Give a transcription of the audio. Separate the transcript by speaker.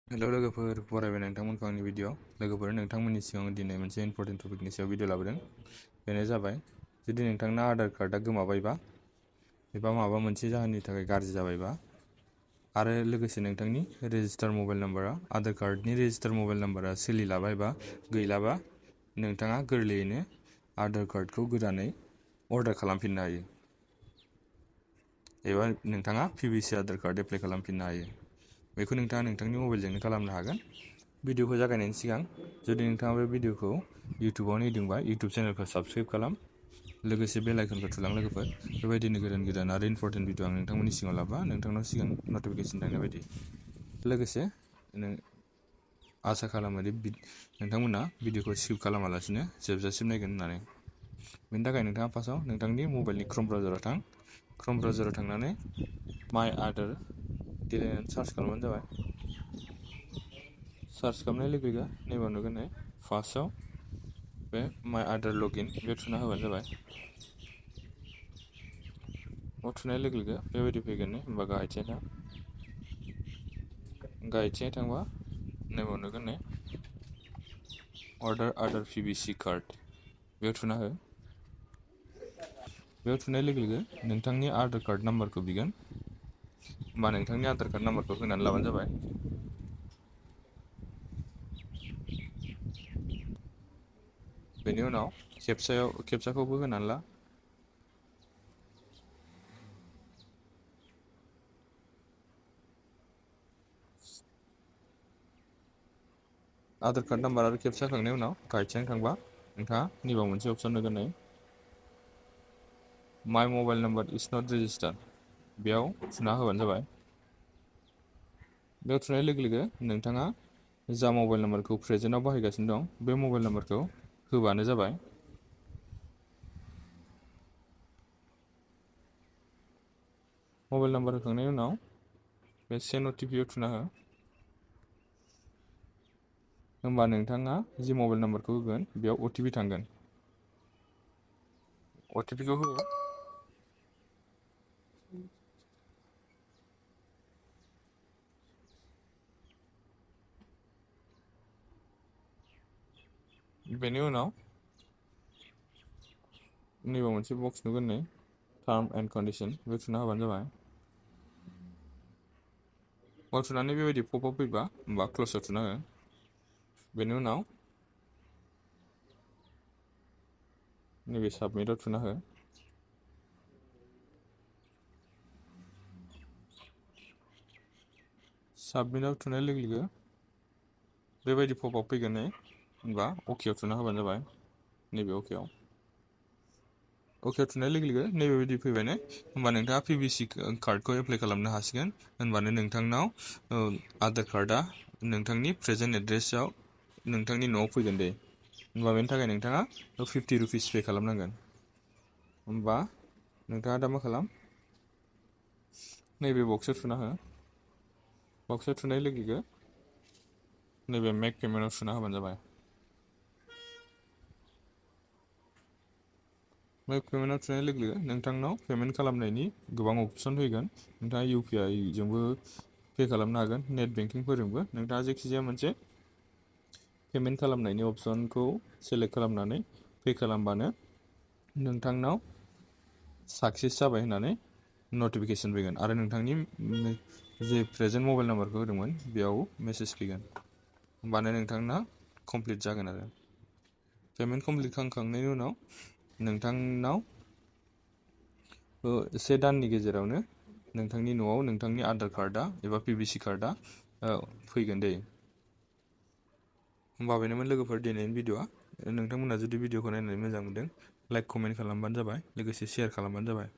Speaker 1: Hello लोगोफोर, बरायबाय नोंथांमोनखौ आंनि video. लोगोफोर, नोंथांमोननि सिगाङाव दिनै मोनसे इम्परटेन्ट टपिकनि सायाव भिडिअ लाबोदों। बेनो जाबाय, जुदि नोंथांना आधार कार्डआ गोमाबायबा एबा माबा मोनसे जाहोननि थाखाय गाज्रि जाबायबा आरो लोगोसे नोंथांनि रेजिस्टार मबाइल नाम्बारा आधार कार्डनि रेजिस्टार मबाइल नाम्बारा सोलिलाबा एबा गैलाबा नोंथाङा गोरलैयैनो आधार कार्डखौ गोदानै अर्डार खालामफिननो हायो एबा नोंथाङा पिभिसि आधार कार्ड एप्लाइ खालामफिननो हायो। बेखौ नोंथाङा नोंथांनि मबाइलजोंनो खालामनो हागोन। भिडिअखौ जागायनायनि सिगां जुदि नोंथाङा बे भिडिअखौ इउटुबाव नायदोंबा इउटुब चेनेलखौ साबस्क्राइब खालाम, लोगोसे बेल आइकनखौ थुलां लोगोफोर। बेबायदिनो गोदान आरो इम्परटेन्ट भिडिअ आं नोंथांमोननि सिगाङाव लाबा नोंथांनाव सिगां नटिफिकेसन थांनाय बायदि। लोगोसे आसा खालामो दि नोंथांमोना भिडिअखौ स्किप खालामालासिनो जोबजासिम नायगोन होननानै। बेनि थाखाय नोंथाङा फार्स्टआव नोंथांनि मबाइलनि क्रोम ब्राउजाराव थां। क्रोम ब्राउजाराव थांनानै माइ आधार गेलेनानै सार्च खालामबानो जाबाय। सार्च खालामनाय लोगो लोगो नैबाव नुगोन नै फार्स्टआव बे माइ आधार लगइन बेयाव थुना होबानो जाबाय। बेयाव थुनाय लोगो लोगो बेबायदि फैगोन नै, होमबा गाहायथिं थां। गाहायथिं थांबा नैबाव नुगोन नै अर्डार आधार पिभिसि कार्ड बेयाव थुना हो। बेयाव थुनाय लोगो लोगो नोंथांनि आधार कार्ड नाम्बारखौ बिगोन, होमबा नोंथांनि आधार कार्ड नाम्बारखौ होनानै लाबानो जाबाय। बेनि उनाव खेबसाखौबो होनानै ला। आधार कार्ड नाम्बार आरो खेबसा होखांनायनि उनाव गाहायथिं थांबा नोंथाङा नैबाव मोनसे अपसन नुगोन नै my mobile number is not registered बेयाव थुना होबानो जाबाय। बेयाव थुनाय लोगो लोगो नोंथाङा जा मबाइल नाम्बारखौ प्रेजेन्टआव बाहायगासिनो दं बे मबाइल नाम्बारखौ होबानो जाबाय। मबाइल नाम्बार होखांनायनि उनाव बे सेन्ड अटिपिआव थुना हो। होमबा नोंथाङा जि मबाइल नाम्बारखौ होगोन बेयाव अटिपि थांगोन। अटिपिखौ हो। बेनि उनाव नैबाव मोनसे बक्स नुगोन नै टार्म एन्ड कन्डिसन बेयाव थुना होबानो जाबाय। बेयाव थुनानै बेबायदि पपआप फैबा होमबा क्ल'सआव थुना हो। बेनि उनाव नैबे साबमिटआव थुना हो। साबमिटआव थुनाय लोगो लोगो बेबायदि पपआप फैगोन नै, होनबा अकेआव थुना होबानो जाबाय। नैबे अकेआव थुनाय लोगो लोगो नैबेबायदि फैबाय नै, होमबा नोंथाङा पिभिसि कार्डखौ एप्लाइ खालामनो हासिगोन। होनबानो नोंथांनाव आधार कार्डआ नोंथांनि प्रेजेन्ट एड्रेसआव नोंथांनि न'आव फैगोन दे। होनबा बेनि थाखाय नोंथाङा 50 रुपिस पे खालामनांगोन। होमबा नोंथाङा दा मा खालाम, नैबे बक्सआव थुना हो। बक्सआव थुनाय लोगो लोगो नैबे मेक पेमेन्टआव थुना होबानो जाबाय। मेक पेमेन्टआव थुनाय लोगो लोगो नोंथांनाव पेमेन्ट खालामनायनि गोबां अपसन फैगोन। नोंथाङा UPI जोंबो पे खालामनो हागोन, नेट बेंकिंफोरजोंबो। नोंथाङा जायखिजाया मोनसे पेमेन्ट खालामनायनि अपसनखौ सेलेक्ट खालामनानै पे खालामबानो नोंथांनाव साक्सेस जाबाय होननानै नटिफिकेसन फैगोन आरो नोंथांनि जे प्रेजेन्ट मबाइल नाम्बारखौ होदोंमोन बेयाव मेसेज फैगोन। होमबानो नोंथांना कमप्लिट जागोन आरो पेमेन्ट कमप्लिट खालामखांनायनि उनाव नोंथांनाव 1 दाननि गेजेरावनो नोंथांनि न'आव नोंथांनि आधार कार्डआ एबा पिभिसि कार्डआ फैगोन दे। होमबा बेनोमोन लोगोफोर दिनैनि भिडिअआ। नोंथांमोना जुदि भिडिअखौ नायनानै मोजां मोनदों, लाइक कमेन्ट खालामबानो जाबाय, लोगोसे शेयार खालामबानो जाबाय।